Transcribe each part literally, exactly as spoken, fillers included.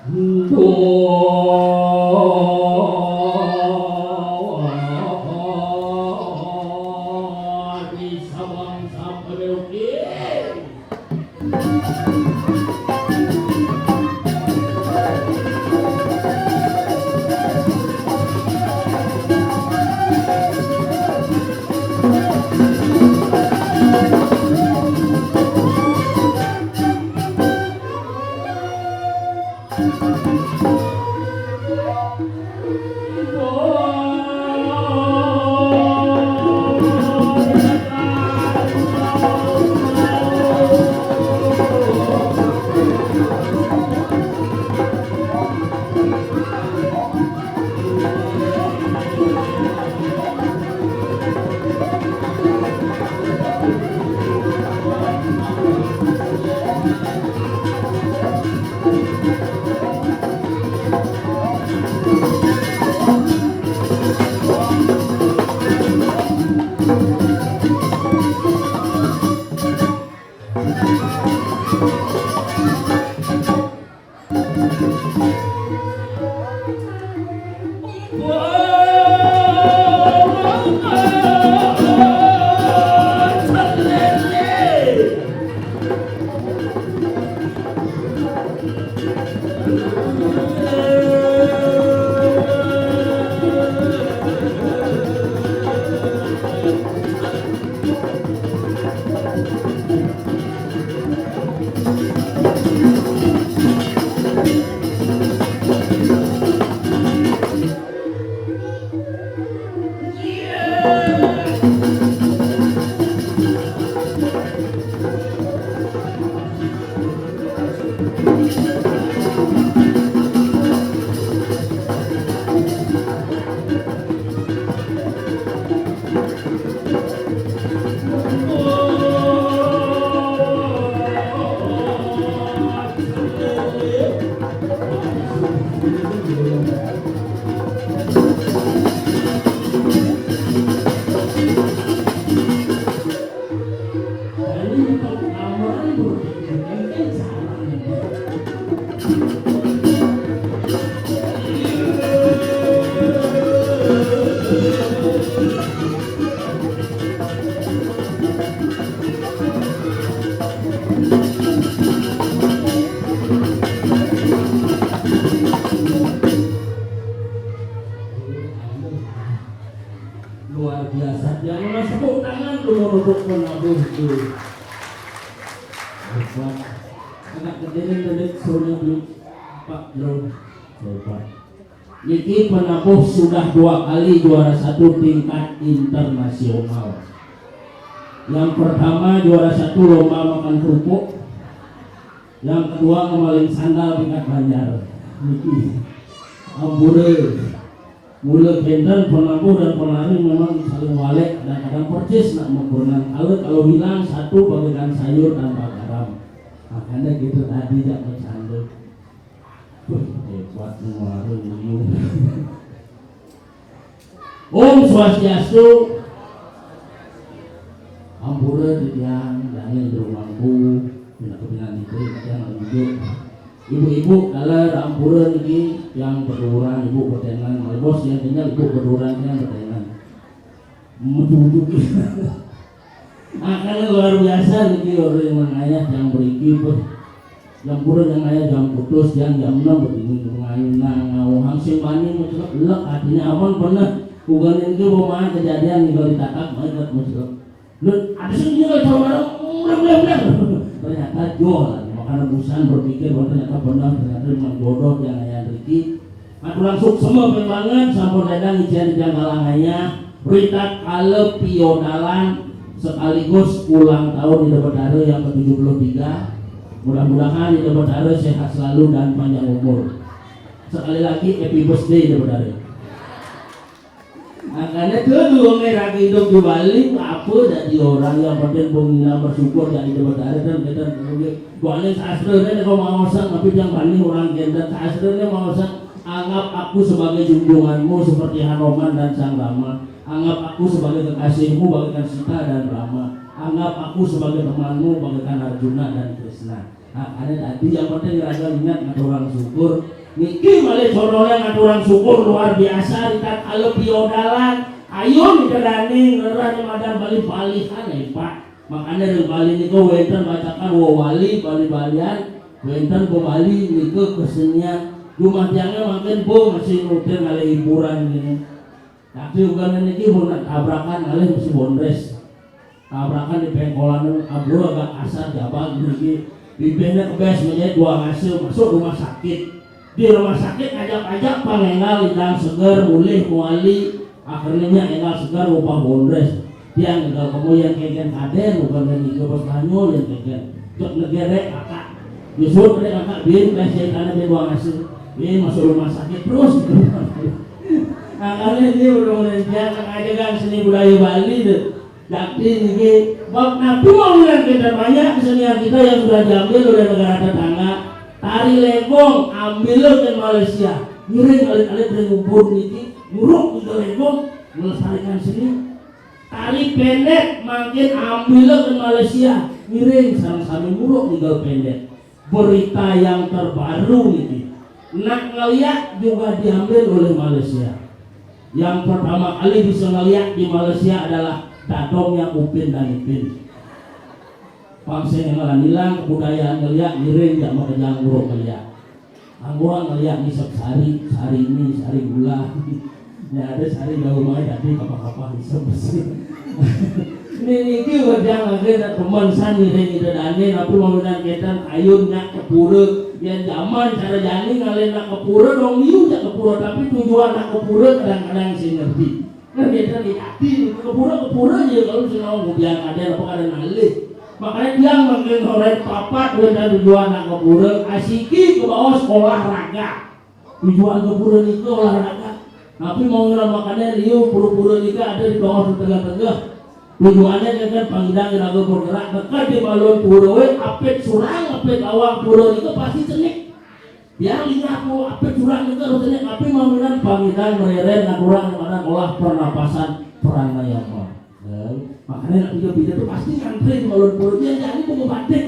Duh, bisa bangsa penuh. Luar biasa. Jangan mas tepuk tangan dulu untuk penabuh itu. Hebat. Anak kecilnya tadi suruhnya beli empat drum. Hebat. Niki penabuh sudah dua kali juara satu tingkat internasional. Yang pertama juara satu lomba makan kerupuk. Yang kedua ngemaling sandal tingkat Banjar. Niki. Ampure. Mula kenten penabuh dan penari memang saling walek, kadang-kadang persis nak mengkurungan. Kalau, kalau hilang satu bagaikan sayur tanpa garam. Makanya gitu tadi jak bercanda. Wih, hebat nih warung ini. Om Swastiastu. Ampura titiang dane jero mangku, pinaka pinandika titiang lagi duduk. Ibu-ibu, kala ampura niki tiang berduran ibu betenan, bos yang tinggal ibu berduran tiang betenan. Metu-metu. Makanya luar biasa niki orang mangayah yang beriki, bos. Jam pura yang ayah jam putus, yang jam enam berdiri mengayu nang ngawuhang sing bani mucelek lek hatinya aman bener. Bukan itu pemain kejadian tinggal ditatap banget mucelek. Lu ada sih dia kalau sama orang udah udah udah. Ternyata jual lagi makanya busan berpikir bahwa ternyata benar, ternyata memang jodoh yang ayah Riki. Aku langsung semua banget sampun dadang isian di janggalanganya. Berita kale piodalan sekaligus ulang tahun Ida Betara yang ke tujuh puluh tiga. Mudah-mudahan Ida Betara sehat selalu dan panjang umur. Sekali lagi happy birthday Ida Betara. Makanya tuh dua merah hidup di Bali apa jadi orang yang penting pun bersyukur jadi Ida Betara dan kita Bali sastra kan kalau mau sang tapi yang Bali orang gender sastra kan mau sang anggap aku sebagai junjunganmu seperti Hanoman dan Sang Rama. Anggap aku sebagai kekasihmu bagaikan Sita dan Rama. Anggap aku sebagai temanmu bagaikan Arjuna dan Krishna. Nah, karena tadi yang penting raga ingat ngaturang syukur. Niki malih contohnya ngaturang syukur luar biasa, rita kalau piodalan. Ayo nih kedani ngerah madan bali-balihan ya, Pak. Makanya dari Bali niku wenten bacakan wewali, bali-balian, wenten bebali niku kesenian. Jumah tiangnya makin bo masih nutir ngalih hiburan ini. Tapi ugan niki mun tabrakan ngalih mesti bondres. Tabrakan di pengkolan abro agak kasar jabal niki. Bibihnya kebes menjadi dua ngase masuk rumah sakit. Di rumah sakit ajak-ajak pangenggal idang seger mulih muali. Akhirnya enggal seger ubah bondres. Tiang enggal kamu yang kegen kaden bukan dari ke bos banyu yang kegen. Cek negerek kakak. Yusuf ada kakak bin, kasihan karena dia dua ngase. Bin masuk rumah sakit terus. Nah, kali ini udah mulai dia akan adegan seni budaya Bali deh. Jadi niki bab napi mau bilang kita banyak kesenian kita yang sudah diambil oleh negara tetangga. Tari legong ambil ke Malaysia. Ngiring alit-alit dari ngumpul niki, nguruk ke legong, melestarikan seni. Tari pendek makin ambil ke Malaysia. Ngiring sama-sama nguruk tinggal pendek. Berita yang terbaru ini, nak ngeliat juga diambil oleh Malaysia. Yang pertama kali bisa ngeliat di Malaysia adalah dadongnya Upin dan Ipin. Pang sing ngeliat hilang kebudayaan ngeliat ngiring jak makejang buruk ngeliat. Angguang ngeliat ngisep sari, sari ini, sari gula. Ya ada sari jauh mai tapi kapah-kapah ngisep besi. Ini niki wajah lagi nak teman san ngiring ida dane tapi maminan ketan ayun nak kepura. Yang zaman cara jani ngalih nak kepura dong liu jak kepura tapi tujuan nak kepura kadang-kadang sing ngerti. Kan kita di hati kepura-kepura aja kalau sing ngomong biar ada apa kada ngalih. Makanya dia manggil orang papat dan tujuan nak kepura asiki ke bawah sekolah raga. Tujuan kepura nika olahraga. Tapi mau ngira makannya liu pura-pura nika ada di bawah di tengah-tengah. Tujuannya kan pangidang raga bergerak dekat di balon pura we apit surang apit awang pura nika pasti cenik. Yang ingat mau apit surang nika harus cenik tapi mau ngira pangidang mereren ngaturang mana olah pernapasan pranayama. Makanya nak pindah-pindah tuh pasti ngantri di balon pura dia jadi mau batik.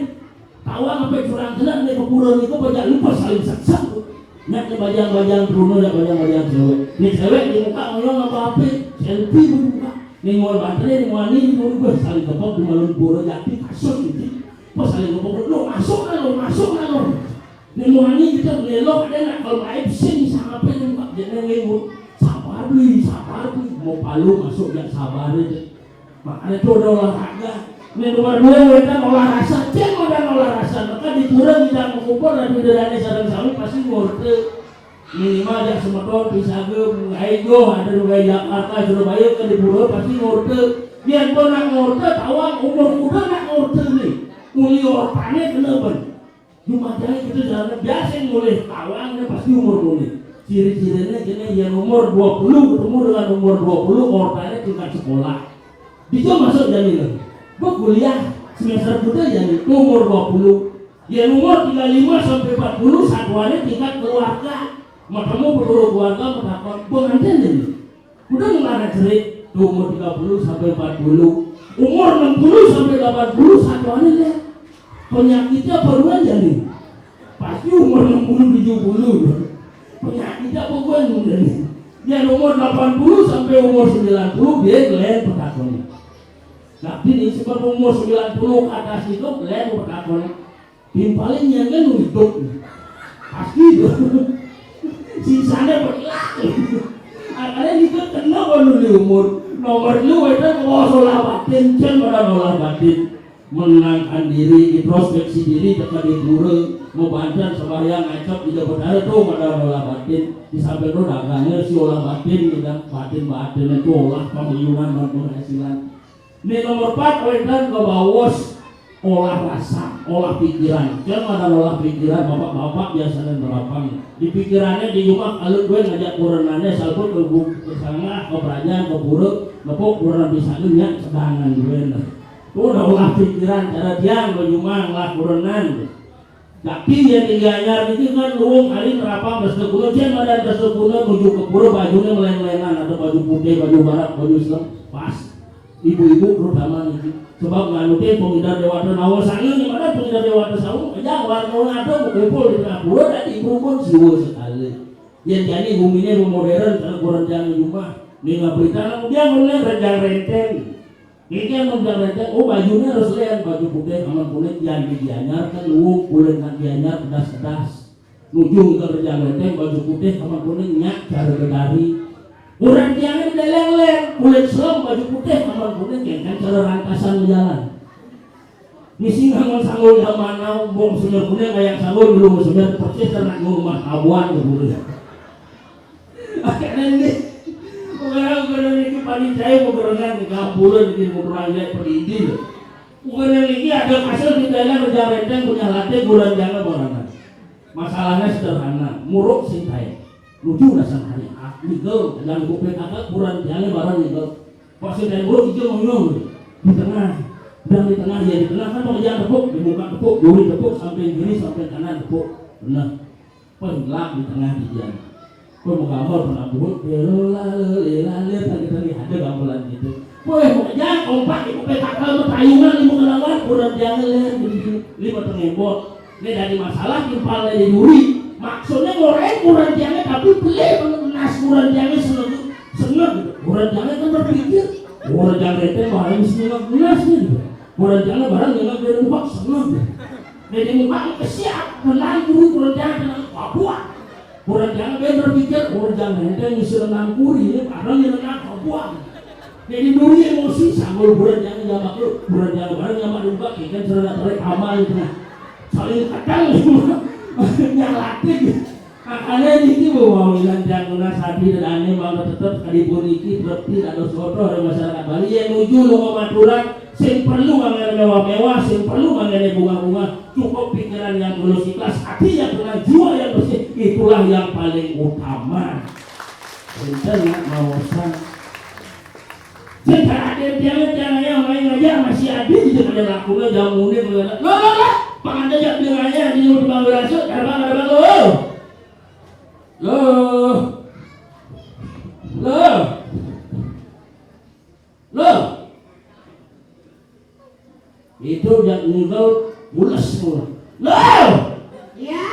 Tawa sampai curang kena ni kepura ni kau banyak lupa saling saksak. Nak ni bajang-bajang truna nak bajang-bajang cewek. Ni cewek di muka orang apa apa selfie pun muka. Ni mual baterai ni mual ni ni mual lupa saling kepok di malam pura jadi kasus ni. Pas saling kepok lo masuk lah lo masuk lah lo. Ni mual ni kita melok ada nak kalau baik sing sama apa ni muka jangan ngimut. Sabar beli sabar beli mau palu masuk yang sabar aja. Makanya itu ada olahraga. Ini nomor dua wetan olah rasa, cek madan olah rasa. Maka di pura kita mengumpul dan bidarane sareng sami pasti ngorte. Minimal yang semeton pisaga mulai go ada mulai Jakarta Surabaya ke di pura pasti ngorte. Yang pun nak ngorte tawang umur muda nak ngorte nih. Uli ortane kena ben. Jumajang itu jalan biasa mulai tawangnya pasti umur mulai. Ciri-cirinya gini yang umur dua puluh ketemu dengan umur dua puluh ortanya tingkat sekolah. Bisa masuk jaminan. Berkuliah semester kuda yang umur dua puluh. Yang umur tiga lima sampai empat puluh satuannya tingkat keluarga. Matamu perlu keluarga matamu pengantin ini. Udah nggak ada cerit tuh umur tiga puluh sampai empat puluh, umur enam puluh sampai delapan puluh satuannya deh. Penyakitnya baruan jadi. Pasti umur enam puluh tujuh puluh. Penyakitnya baruan jadi. Yang umur delapan puluh sampai umur sembilan puluh dia kalian petakonnya. Tapi ini sebab umur sembilan puluh ke atas itu kalian petakonnya. Timpaling yang kan hidup. Pasti itu. Sisanya berhilang. Akhirnya kita kena baru di umur. Nomor lu itu mau olah batin, cen pada olah batin. Menenangkan diri, introspeksi diri, dekat di pura, mau bantuan sembahyang ngacap tidak berdarah tuh pada olah batin. Di samping itu dagangnya si olah batin, udah batin-batin itu olah pemilihan dan penghasilan. Ni nomor empat wetan ke bawos olah rasa, olah pikiran. Jangan ada olah pikiran bapak-bapak biasanya berapang. Di pikirannya di rumah kalau gue ngajak kurenannya salput ke bu- ke sangah, ke kerajaan, ke pura, nepuk kurenan bisa nyak sedangan gue nah. Tuh udah olah pikiran cara dia ke rumah ngelah kurenan. Tapi yang di Gianyar ini kan luwung hari terapang terus ke gunung, jangan ada terus ke gunung menuju ke pura bajunya melain-lainan ada baju putih, baju barak, baju hitam, pas. Ibu-ibu terutama niki. Sebab nganutin pengidar dewata nawa sana, di mana pengidar dewata saung, ejang warna ada kumpul di tengah pura, dan ibu pun siwa sekali. Yang jani bumine modern, kalau kurang jangan jumpa. Ni nggak berita, kemudian mulai rejang renteng. Ini yang rejang renteng, oh, bajunya harus lihat, baju putih, aman kuning, yang di Gianyar kan luwung, kulit nak Gianyar pedas-pedas. Nuju ka rejang renteng, baju putih, aman kuning, nyak cara bedari. Kurang tiangnya di dalam ler, kulit selem, baju putih, aman kuning, kan cara rantasan jalan. Misi ngangon sanggul zaman now, bong sumber kuning kayak sanggul belum sumber persis ternak rumah abuan ke bulu. Akhirnya ini, orang-orang ini paling jahil mau berenang di kampung, di kampung rakyat pedidi. Bukan yang ini ada kasus di dalam rejang renteng punya latih bulan jangan berenang. Masalahnya sederhana, muruk sing kae. Lucu lah sang hari. Ah, nigel, dan kuping kakak buran tiangnya barang nigel. Kok sing kae muruk hijau ngomong di tengah. Udah di tengah, ya di tengah kan mau jangan tepuk, dibuka tepuk, duri tepuk, samping kiri, samping kanan tepuk. Benar. Pengelap di tengah di dia. Kok mau gambar pernah buat, lela, lela, lela, tadi tadi ada gambaran gitu. Woi, mau kerja, kompak, di kuping kakak, mau tayungan, mau ngelawan, buran tiangnya, lima tengah bot. Ini dari masalah timpal dari duri. Maksudnya ngorain kurang jangan tapi beli nas kurang jangan seneng seneng gitu. Kurang jangan kan berpikir kurang jangan itu barang seneng nas gitu. Kurang jangan barang dengan dari muka seneng gitu. Dari muka kesiap benar duri kurang jangan dengan Papua. Kurang jangan dia berpikir kurang jangan itu yang seneng kuri ini barang yang dengan Papua. Jadi duri emosi sama bulan jangan nyamak lu, bulan jangan barang nyamak lu bak ikan cerita tarik aman itu. Saling kadang nyalatin. Makanya niki bahwa wilan jangkuna sadi dan ane mangga tetep sekalipun niki berarti ada soto dari masyarakat Bali yang nuju lu pematuran sing perlu mangane mewah-mewah, sing perlu mangane bunga-bunga, cukup pikiran yang tulus ikhlas, hati yang tenang, jiwa yang bersih, itulah yang paling utama. Enten nak mau sang Sing tak ada tiang tiang yang lain aja masih ada di depan lakunya jamunya kalau ada. Lo lo lo, pangan aja dengan aja di rumah berasa, ada bang ada bang lo. Lo lo lo. Itu yang ninggal mules semua. Lo. Ya.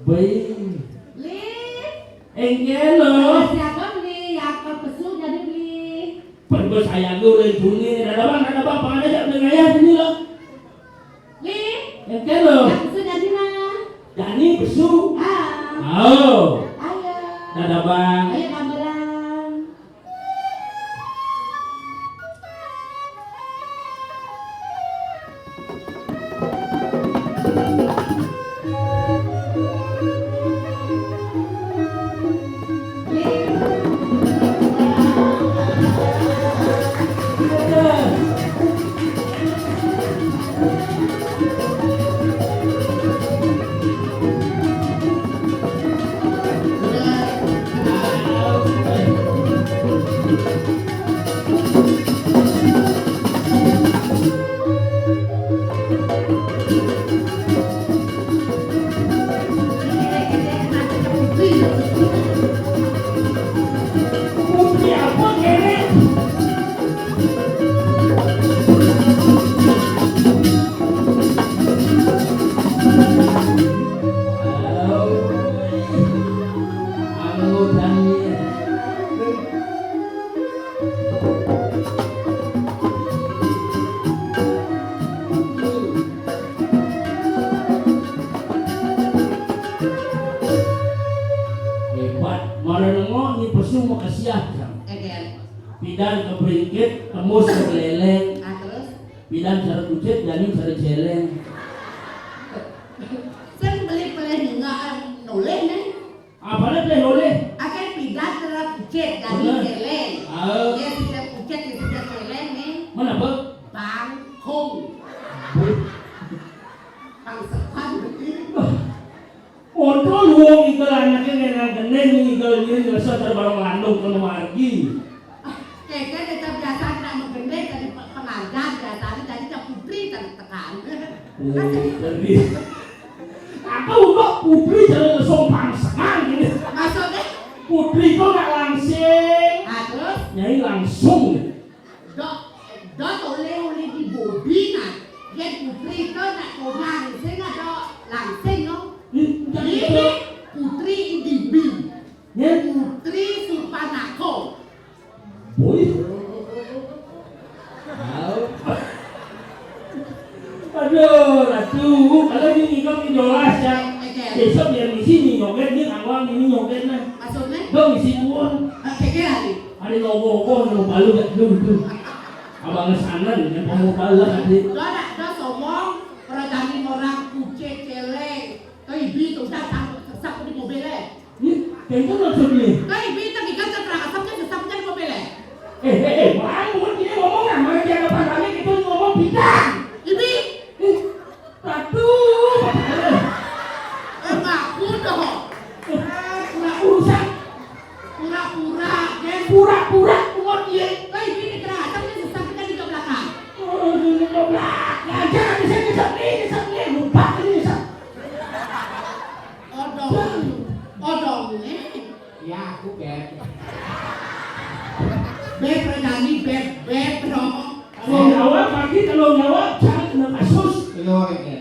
Baik. Li. Engke lo. Siapa beli? Apa pesu jadi beli? Perlu saya dulu yang bunyi. Ada bang, ada bang, pengen aja beli ngayah sini lo. Li. Engke lo. Yang pesu jadi mah. Jadi pesu. Ah. Oh. Ayo. Ada bang. Ayo gambaran. Hebat, mara nengok ni pesu makasiah. Pidan ke peringkit, tembus ke beleleng. Ah, terus? Pidan cara kucit, janin cara celeng. Sing beli peleh ninggal noleh nih. Apane teh oleh? Akan pidan terhadap pucet, jadi Bener. Celeng. Ah. Ya, setiap pucet, ya, setiap celeng nih. Mana, Bang? Bangkong. Bangsepan. Kontrol wong ikel anaknya ngenang genen ikel ini ngerasa terbang landung ke margi. Keke tetap biasa nak menggende dari pe-, pengajar biasanya, jadi tak putri tak tekan. Oh, jadi apa untuk putri jadi langsung pangsengan ini? Maksudnya? Putri itu nak langsing. Ah, terus? Nyai langsung. Dok, Jelas ya. Besok biar di sini nyoget, dia ngawang ini nyoget nah. Maksudnya? Dong isi pun. Ada logo-logo yang baru gak dulu tuh. Abang sana nih, yang mau balas tadi. Lo ada, ada somong, perajani orang kucing celeng. Tuh ibi tuh udah sangkut sesek di mobilnya. Nih, tentu maksudnya. Tuh ibi tuh giga tuh terang asapnya sesek di mobilnya. Eh, eh, eh, bang, mau dia ngomong apa? Dia apa namanya gitu ngomong bidang. Ibi. Eh, Ratu, eh, ngaku dong. Eh, pura urusan. Pura-pura, geng. Pura-pura, pungut dia. Tuh ibi tuh terang asapnya sesek di belakang. Oh, di belakang. Jangan bisa nyesek nih, nyesek nih. Lupa ini nyesek. Odong. Odong nih. Ya, aku beb. Beb, Renani, beb, beb, dong. Kalau nyawa, pagi kalau nyawa, jangan kena kasus. Iya, ya.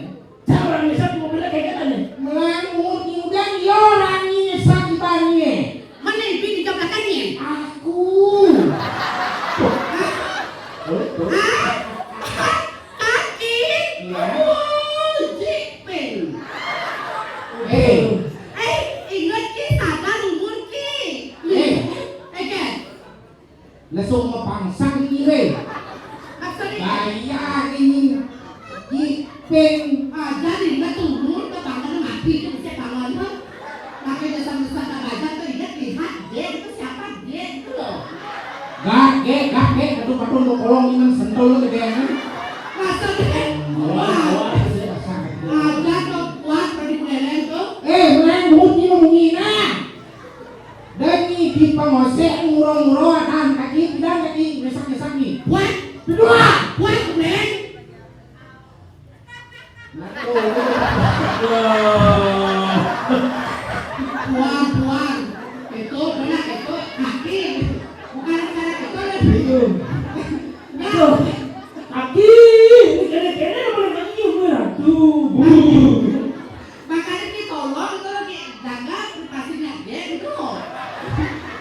Jangan orang bisa mobilnya kayak gini. Melang mulut muda, iya, orang ini sakit banget. Mana ibi di belakangnya? Aku. Hah? Hah? Kaki? Iya. Wuh, jiping. Eh. Eh, inget ki, sadar umur ki. Eh. Eh, kan? Langsung mapangsak ini, Re. Maksudnya? Gaya ini. Jiping. Ah, jadi inget umur, tetangga mati, itu bisa tangan, kan? Pakai desa-desa tak baca tuh, ingat lihat dia itu siapa dia itu loh. Gak, gak, gak, gak, aduh, aduh, mau kolong ini sentul lu gede ini. Maksudnya, wah, ada tuh kuat tadi penilaian tuh. Eh, meleng bunyi menghina. Dan ini di pengosek murung-murung, tahan kaki, bilang kaki, ngesak-ngesak nih. Kuat, kedua, kuat, meleng. Buang, buang. Itu, benar, itu, kaki. Bukan cara itu, lebih. Itu. Nah. Tuh, kaki. Ini kene-kene, mana kaki, aduh. Makanya kita tolong, itu lagi jaga privasinya dia, gitu.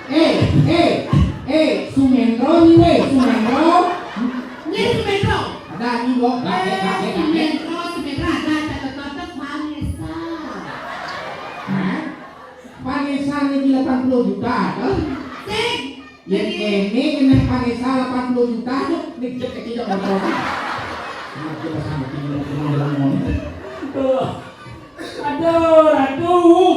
Eh, eh, eh, Sumendro nih, weh, Sumendro. Ini Sumendro. Ada nih, gua, gak, gak, gak, gak, gak. Sumendro, Sumendro ada, catat-catat, Vanessa. Hah? Vanessa nih di delapan puluh juta, tuh. Sing. Yang ini kena Vanessa delapan puluh juta, tuh. Nih, cek, cek, cek, motor. Nah, coba sama, tinggal, tinggal, tinggal, tinggal. Tuh. Aduh, Ratu,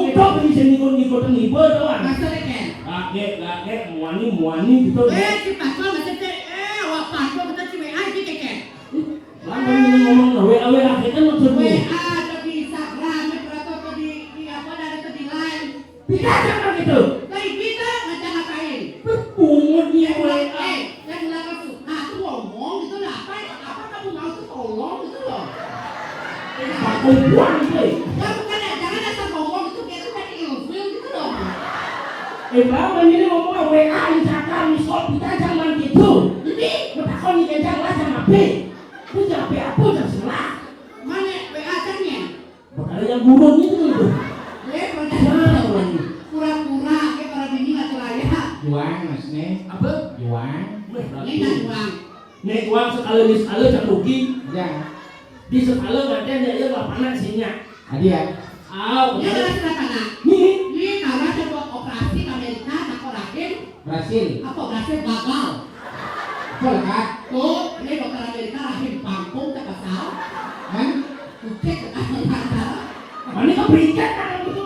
kita bisa ngikut-ngikut ngibul, tuh, kan? Masa deh, Ken? Kakek, kakek, muani, muani, gitu. Eh, si Paco, masa teh, eh, awak Paco, kita si W A aja, Ken. Lah, kan ini ngomong, nah, W A, W A, kita maksudnya. W A, ada di Instagram, ada di, di apa, ada di Line. Tidak, jangan gitu. Lah, kita ngajak ngapain? Pungut dia, W A. Eh, yang bilang ke Suka tuh ngomong gitu, lah, apa, apa kamu mau tuh tolong gitu loh. Aku buang itu. Ya, bukan ya, jangan asal ngomong gitu, kayak itu kan ilfil gitu loh. Eh, Bang, ini ngomong W A, Instagram, Discord, kita jangan gitu. Jadi, mau takon nih, jangan lah, jangan apa. Itu jangan apa, jangan salah. Mana W A-nya? Perkara yang burung itu itu. Eh, pernah. Nah, orang ini. Pura-pura, kayak para bini nggak teraya. Juang, Mas, nih. Apa? Juang. Weh, ini nggak juang. Nih, uang sekali, ini sekali, cak rugi. Ya. Di sekali, nggak ada, ya, ya, nggak panas, sihnya. Hadiah. Ah, ini betul. Adalah sederhana. Nih. Ini kalau ada buat operasi ke Amerika, tak korakin. Berhasil. Apa berhasil? Gagal. Apa lekat? Tuh, ini dokter Amerika rahim pangkung ke pasal. Hah? Kucek ke pasal. Mana ke berikat kan gitu?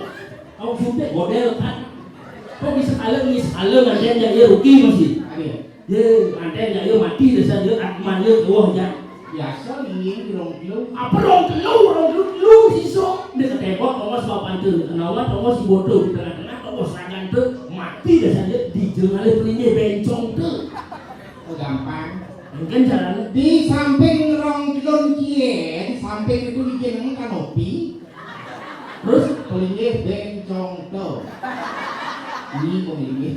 Kau suntik model kan? Kok bisa kalah, ini sekali nganten ya, ya rugi masih. Ada ya? Ye, nganten ya, ya mati desa, ya akman, ya wah, ya. Biasa, iya, di rong kilo. Apa rong kilo? Rong kilo, kilo, sisok. Dia ketembak, tongos papan tuh. Kenawan, tongos si bodoh. Di tengah-tengah, tongos ragan tuh. Mati desa, dia dijeng alih pelinggih bencong tuh. Oh, gampang. Mungkin caranya. Di samping rong kilo kie, di samping itu dijeneng kanopi. Terus? Pelinggih bencong tuh. Ini pelinggih.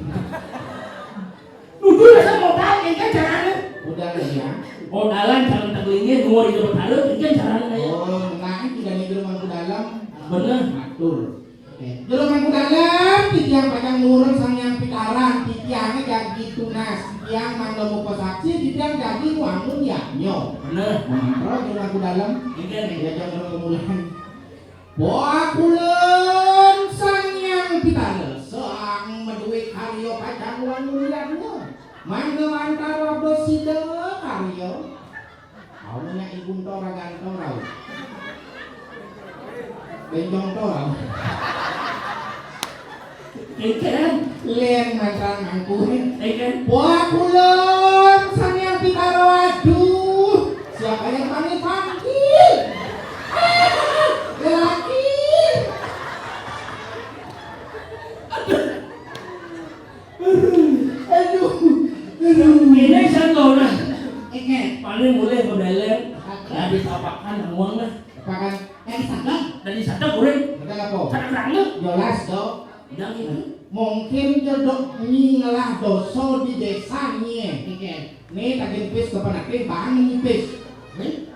Nuju rasa modal, engke carane. Modal ya. Modalan jangan tegelinge, nuwun Ida Betara, engke carane. Oh, nah, itu dari Jero Mangku Dalem. Bener. Matur. Oke. Jero Mangku Dalem, titiang pacang nuwun Sang Hyang Pitaran, titiange jagi tunas, titiang mangga muka saksi, titiang jagi wangun yadnya. Bener. Mantro Jero Mangku Dalem. Engke nih. Ya, jangan kemulan. Pakulun Sang Hyang Pitara sang madué karya pacang wangulianna. Mangga wantara sida karya. Auna ibu tora gantora. Bencong tora. Ikan. Lén mantan mangkuhin. Ikan. Wah, kulon Sang Hyang Pitara, aduh. Siapa yang panggil-panggil? Lelaki. Aduh. Aduh. Aduh. Ini satu nah. Ikan. Paling mulai berdalam. Dari tapakan uang nah. Tapakan. Dari sadap. Dari sadap, urang. Sadap apa? Sadap rangga. Jelas, dong. Yang itu. Mungkin jodoh ngelah dosa di desa nih. Oke. Nih, tadi pis ke penakti, bang nipis. Nih.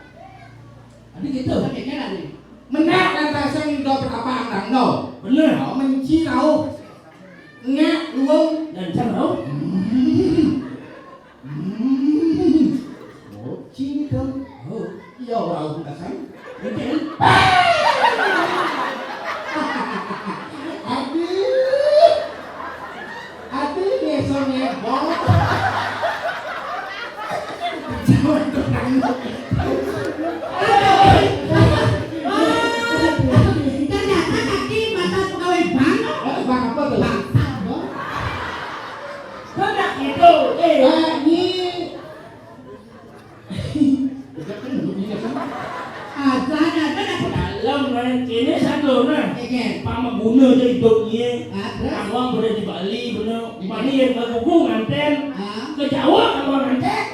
Tadi gitu. Oke, kan tadi. Mendak lantasan do apa, Andang, do? Bener. Oh, menci rauh. Nyak, luung. Dan can rauh. Hmm. Hmm. Moci dong. Oh. Iya, orang udah kan. Betul. Aduh. Aduh, biasa ngebong. Jangan terang. Ternyata kaki mata pegawai bank. Eh, bank apa tuh? Bank sampah. Kena itu, eh. Eh, ini Aja ada, ada, ada. Dalam, eh, kene satu, nah. Oke. Pamaguna aja hidup nih. Ah, terus? Awang boleh di Bali, bener. Oke. Mana yang nggak kuku nganten? Ah. Ke Jawa kamu nganten?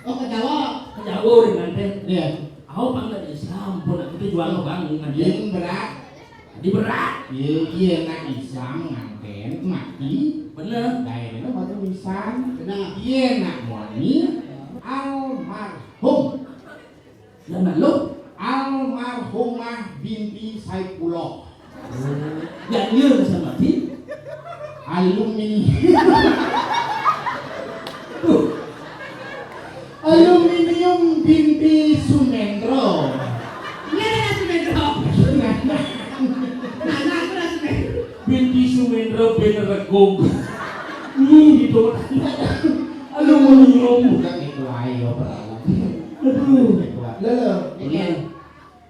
Oh, ke Jawa. Ke Jawa udah nganten. Iya. Aku pangkat Islam, pun aku tuh jual bang nganten. Yang berat. Di berat. Iya, iya, nak Islam nganten mati. Bener. Daerahnya batu nisan. Bener. Iya, nak moni almarhum. Dan lalu? Almarhumah binti Saipullah. Dan iya bisa mati. Aluminium. Tuh. Aluminium binti Sumendro. Iya, ada Sumendro. Nah, nah, aku ada Sumendro. Binti Sumendro bin Regog. Nih, gitu. Aluminium. Bukan itu ayo, Bro. Aduh. Lo, lo. Iya.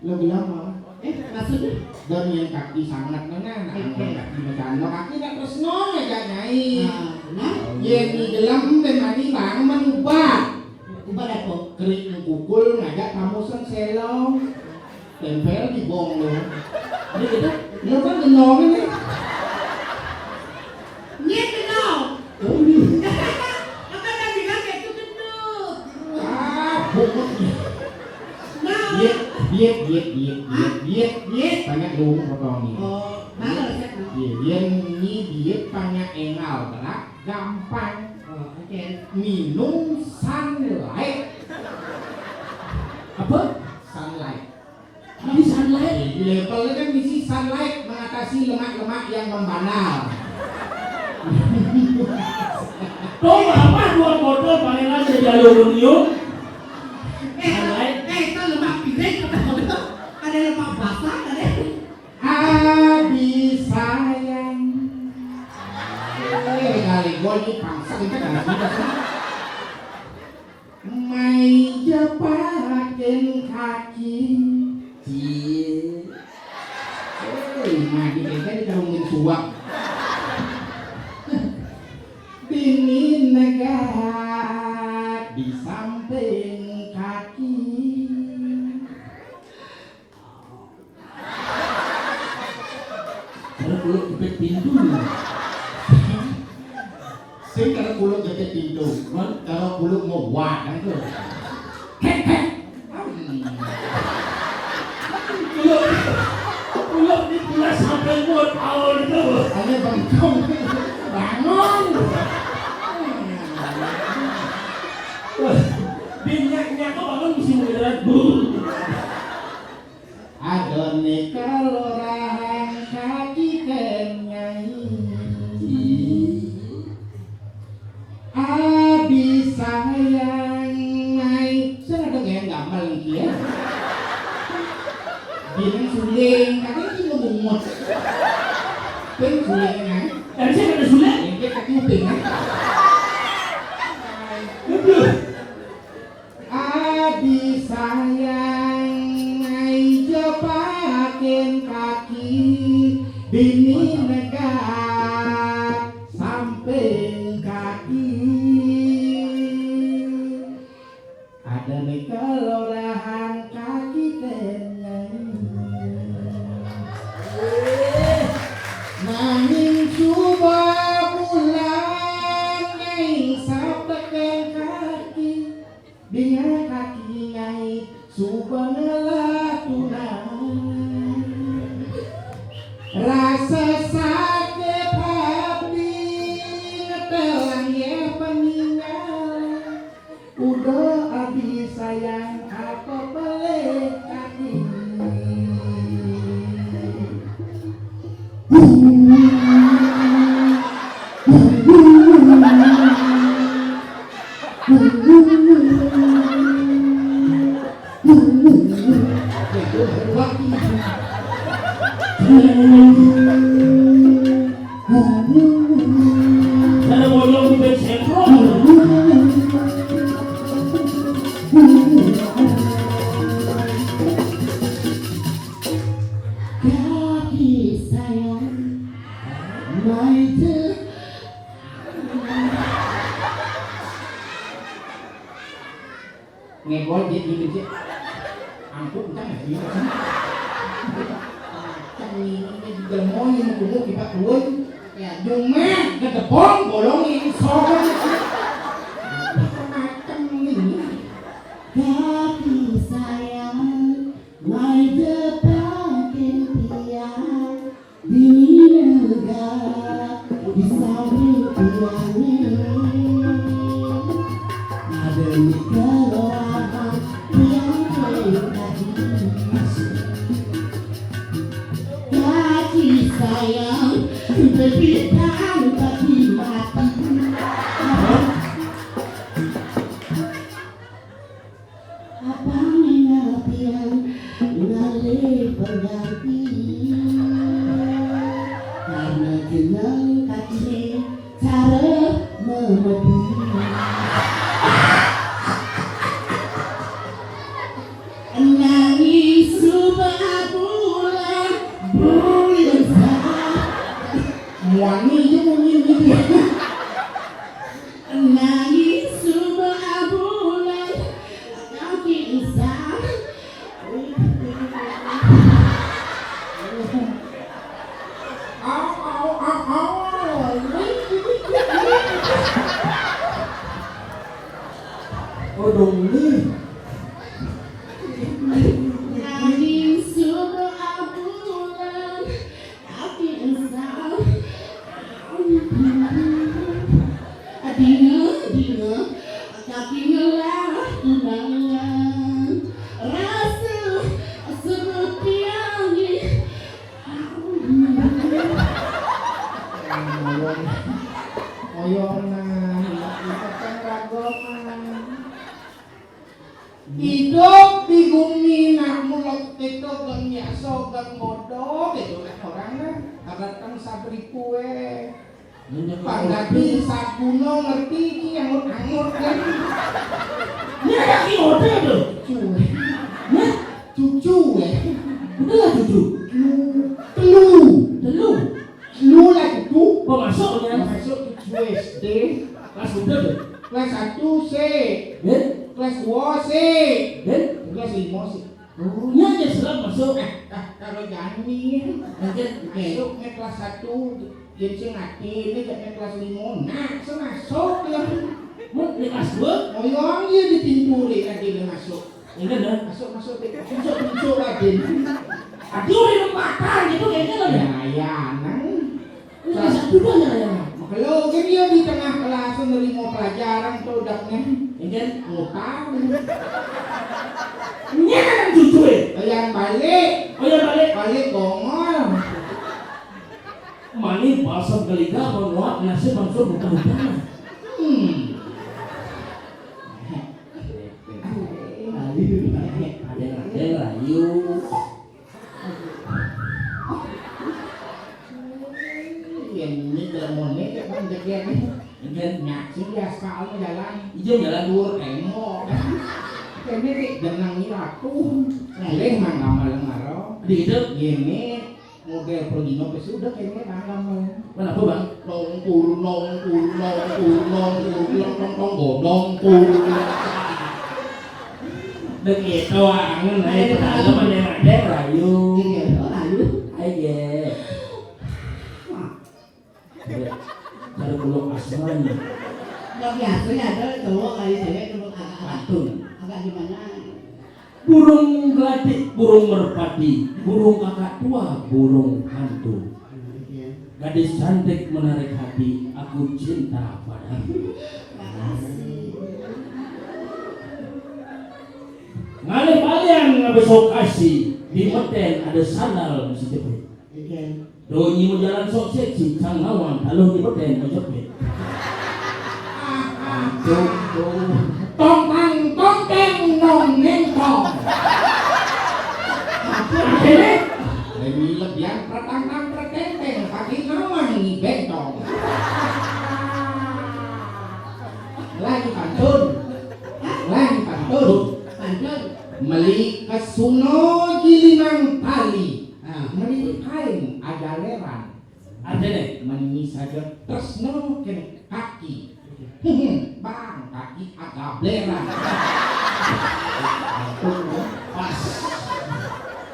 Lo bilang apa? Eh, maksudnya? Dan yang kaki sangat menang, nah, yang kaki macam lo, kaki nak terus nol aja, Nyai. Nah, nah. Yen ni gelem ben mani bang menubah. Ubah apa? Kerik mengkukul ngajak kamu sen selong. Tempel di bong lo. Ini gitu. Lo kan gendong ini. Nyet gendong. Oh, ini. Apa dah bilang kayak itu gendut? Ah, bongkok. Nah. Diet, diet, diet, diet, diet, diet, diet. Banyak lu potong nih. Oh, mana resepnya? Iya, dia ini diet banyak engal, berat, gampang. Oh, oke. Minum sunlight. Apa? Sunlight. Ini sunlight. Di label kan misi sunlight mengatasi lemak-lemak yang membandel. Tuh, apa dua botol pangeran jadi aluminium? Eh, sunlight. Eh, itu lemak piring, ada lemak basah, ada. Abi sayang. Eh, kali gua ini pangsa kita kan. Mai jepakin kaki. Cie. Eh, mandi kita di karungin suak. Bini negak di samping kaki. Kalau kuluk jepit pintu. Sing kalau kuluk jepit pintu. Kalau kuluk mau wah kan tuh. Hek, hek. Kuluk, kuluk di pulas sampai mau tahu itu. Hanya bengkong. Bangun. Wah, dinyaknya kok bangun mesti mengerat. Adone kelurahan kaki kenyai. Abi sayang mai. Sing ada gaya gambar iki ya. Dini suling, katanya iki mau Ping suling, eh. Kan saya kata suling. Ini ke kuping, eh. Aduh. Adi sayang, ai jepakin kaki, bini negak samping kaki. Ada ni kelurahan kaki tenang. Nanging suba bulan, nanging sapekan kaki. Dinga kaki ngai suba ngelah tunang. Rasa sakit hati ngetelang ye peninggal. Udah adi sayang apa pelih kaki. Sana bolong di sentro. Kaki sayang, mai je. Ngebol je gitu je. Angkut entah nggak sih? Macam ini, ini juga mau ini mau tunggu kita keluar. Ya, cuma gedebong bolong ini sobat. Macam ini. Kaki sayang, mai je pakai tiang. Di negak di samping tiangnya ada di kelurahan tiang tadi. Kaki sayang, baby dan kaki mati. Apa mengertian ngalih pengganti? Karena jeneng kaki cara memedi. Nangis suba bulan, buyung sa-, wangi je bunyi gitu. Nangis suba bulan, kaki insang. Au, au, au, au. Oh, dong ni. Nangis suba bulan, kaki insang. Dina, dina, kaki ngelah tunangan. Rasa seperti angin. Oyong, oyong nah, kita kan ragoman. Idup di gumi nak mulok teto gen biaso gen bodoh, teto nak orang nah. Agar tang sabri kue. Pangganti saguno ngerti ki angut-angut kan. Ini ada ki ode tuh. Cucu. Hah? Cucu ya. Udah lah cucu. Telu. Telu. Telu. Lu lah itu. Pemasuk ya? Masuk tujuh S D. Kelas berapa tuh? Kelas satu C. Ben? Kelas dua C. Ben? Kelas lima C. Oh, nya aja serem masuk. Eh, ah, kalau jani. Aja. Masuk nih kelas satu, dia bisa ngerti, ini jadi kelas lima. Nah, saya masuk ya. Mau di kelas dua? Oh, yang dia ditimpuri lagi dia masuk. Ingat dah. Masuk, masuk, masuk, masuk lagi. Aduh, ini makan gitu kayaknya lah ya. Ya, ya, nang. Ini kelas satu doang ya, ya. Makelo kan dia di tengah kelas nerima pelajaran tuh udahnya. Ingat? Ngutang. Ini kan cucu ya? Yang balik. Oh, yang balik. Balik bongol. Mani balsam geliga menguap nasib langsung buka-buka. Hmm. Ayo, ayo, ayo. Ayo. Ayo. Iya, nih. Iya. Nyaksi biasa lu jalan. Iya, jalan dhuwur tembok. Kene dik jenengi ratu. Leleh mangga malem maro. Di itu? Ngene model pergino wis udah kene mangga malem. Kenapa, Bang? Nongkur, nongkur, nongkur, nongkur, nongkur, nongkur. Begitu angen, ayo, kita ada mana yang ada, rayu. Iya, oh, rayu. Ayo. Cari pulau asmanya. Nggak biasa ya, ada cowok kali cewek cuma agak, agak, pantun, agak gimana? Burung gelatik, burung merpati, burung kakak tua, burung hantu. Iya. Gadis cantik menarik hati, aku cinta padamu. Makasih. Ngalih balian besok kasih, di meten ada sandal mesti jepit. Iya. Donyi mau jalan sok seksi, sang nawang kalau di beten mau jepit. Tuh, tuh. Tong tang tong teng nong neng tong. Akhirnya, demi lebihan pertang tang perteng teng, kaki nawang ini bentong. Lagi pantun. Lagi pantun. Pantun. Meli kesuno gilinang tali. Nah, meli kain agaleran. Artinya? Meni saja tresno kene kaki. Bang, kaki agableran. Pas.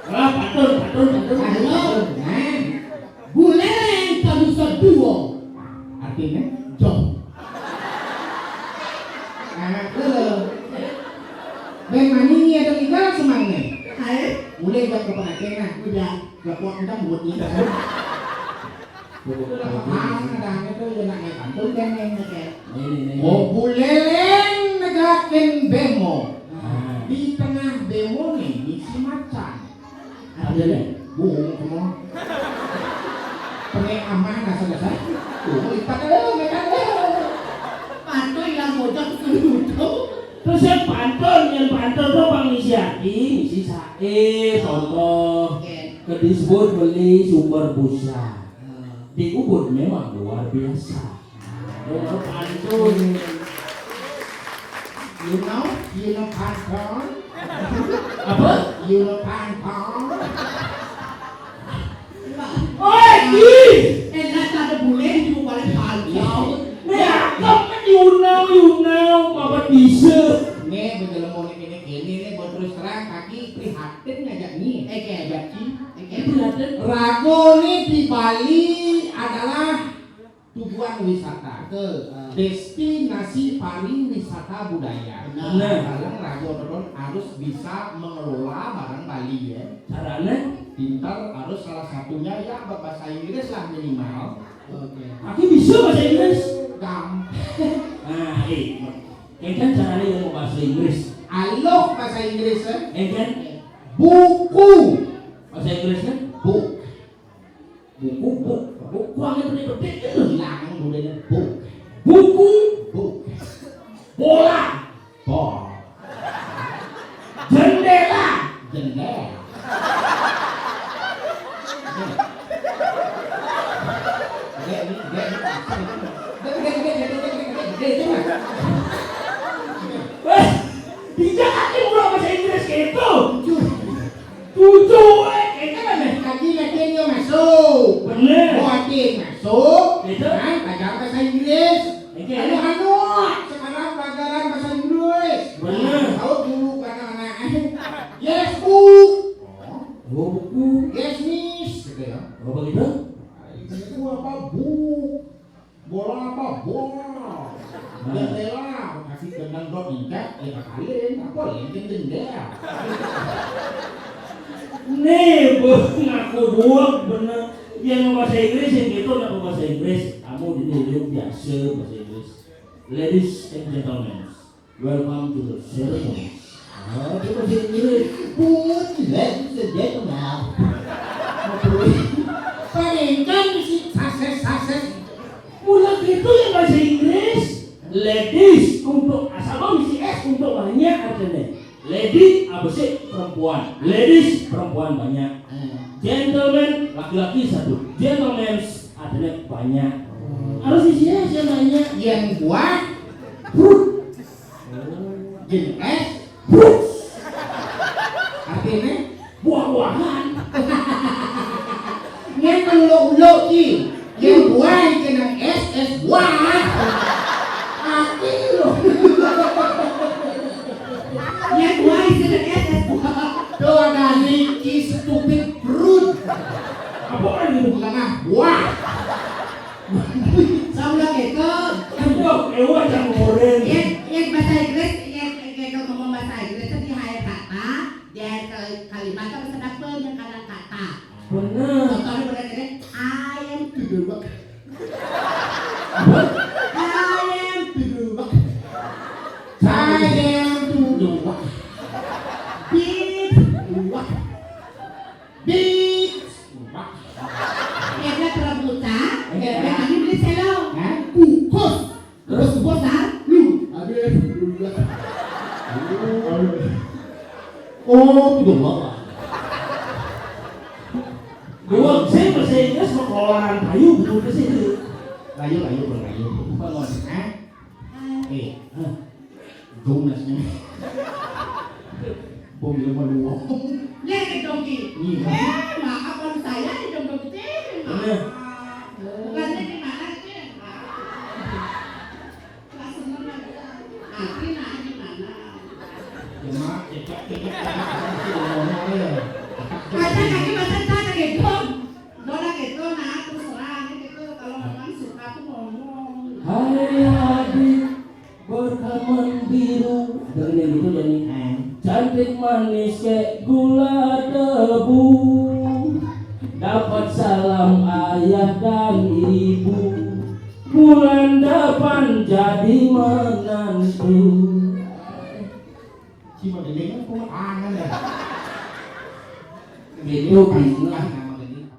Lah, pantun, pantun, pantun. Halo. Nah. Buleleng kadusa duo. Artinya? Jong. Anak lele. Ben mani ada tinggal semang nih. Hai. Mulai jam ke pengajian, nah. Udah. Gak kuat, entah buat ini, kan? Itu lah paham, ada itu, ya, nak naik pantun, kan, yang kayak, ini, ini, ini. Oh, buleleng negakin bemo. Ah. Di tengah bemo nih, ngisi macan. Artinya? Bohong semua. Pene aman, asal dasar. Tuh, lipat aja, lipat aja. Pantun yang bocah itu. Terus yang pantun, yang pantun tuh Bang Misiati, misi sae, contoh. Oke. Kedisbud beli sumber busa. Hmm. Di Ubud memang luar biasa. Nomor pantun. You know, you know pantun. Apa? You know pantun. Oi, ih! Enak ada bule di balik pantun. Ya, kamu kan you know, you know, apa bisa? Nih, bener mau nih, ini, ini, nih, buat terus terang, kaki prihatin ngajak nih. Eh, kayak ngajak nih. Eh, kayak prihatin. Rago nih di Bali adalah tujuan wisata. Betul. Ah. Destinasi pariwisata budaya. Benar. Nah, barang ragu otonon harus bisa mengelola barang Bali ya. Caranya? Pintar harus salah satunya ya bahasa Inggris lah minimal. Oke. Aku bisa bahasa Inggris? Gampang. Nah, eh, kan caranya yang mau bahasa Inggris. Aloh bahasa Inggris, eh? Eh, kan? Buku. Bahasa Inggris kan? Book. Buku, buku, buku yang gede-gede itu. Hilang budenya book. Buku. Book. Bola. Ball. Jendela. Jendela. Weh, di Jakarta udah bahasa Inggris gitu. Tujuh, eh, kita kan dari tadi latihan dia masuk. Bener. Oh, latihan masuk. Itu. Nah, belajar bahasa Inggris. Oke. Anu, anu, sekarang pelajaran bahasa Inggris. Bener. Tahu dulu karena anak. Yes, bu. Oh, buku. Yes, miss. Gitu ya. Oh, begitu? Itu apa, bu? Bola apa? Bola. Nah. Jendela, kasih gendang dot incak, ya kakalin, apa lengkeng jendela. Nih, bu, ngaku dua bener. Yang bahasa Inggris yang gitu, nggak bahasa Inggris. Kamu dulu yuk biasa bahasa Inggris. Ladies and gentlemen, welcome to the ceremony. Oh, itu bahasa Inggris. Pun, ladies and gentlemen. Paling kan misi sases-sases. Mula gitu yang bahasa Inggris. Ladies untuk asal misi S untuk banyak artinya. Lady apa sih? Perempuan. Ladies perempuan banyak. Hmm. Gentlemen laki-laki satu. Gentlemen artinya banyak. Hmm. Terus isinya siapa nanya? Yang buah, brut. Yang es, brut. Artinya buah-buahan. Yang meluk-luk ki. Yang buah kena es, es buah. Arti lo. Yang buah kena es, es buah. Tuh ada Ricky stupid brut. Apa orang itu? Tengah buah. Sama lagi ke. Aduh, ewa jangan ngoren. Ya, ya bahasa Inggris, ya, ya, kalau ngomong bahasa Inggris itu di akhir kata, di akhir kal- kalimat harus ada penekanan kata. Benar. Contohnya berarti I am to the work. I am to the work. I am to the work. Big work. Big work. Kaya pramuta, kaya kami beli selo. Hah? Kukus. Terus bos ah, lu. Aduh, aduh, aduh. Oh, itu doang. Gua saya bahasa Inggris mau keluaran payu buku ke sini. Layu, layu, bang, layu. Bukan mau, hah? Eh, hah? Dong nasinya. Bom lu mau lu. Nya gedong ki. Iya. Eh, maaf kalau saya gedong gedong kecil. Iya. Bukannya gimana kecil. Kelas enam aja. Nanti nah gimana? Cuma cecak cecak cecak ngomong ya. Ada kaki macam sana gedong. Bola gitu nah terus terang gitu kalau memang suka tuh ngomong. Hai adik, berkamen biru. Dengerin gitu jadi, eh, cantik manis kayak gula debu. Dapat salam ayah dan ibu. Bulan depan jadi menantu. Cuma dengerin kok aneh ya. Gitu, bingung.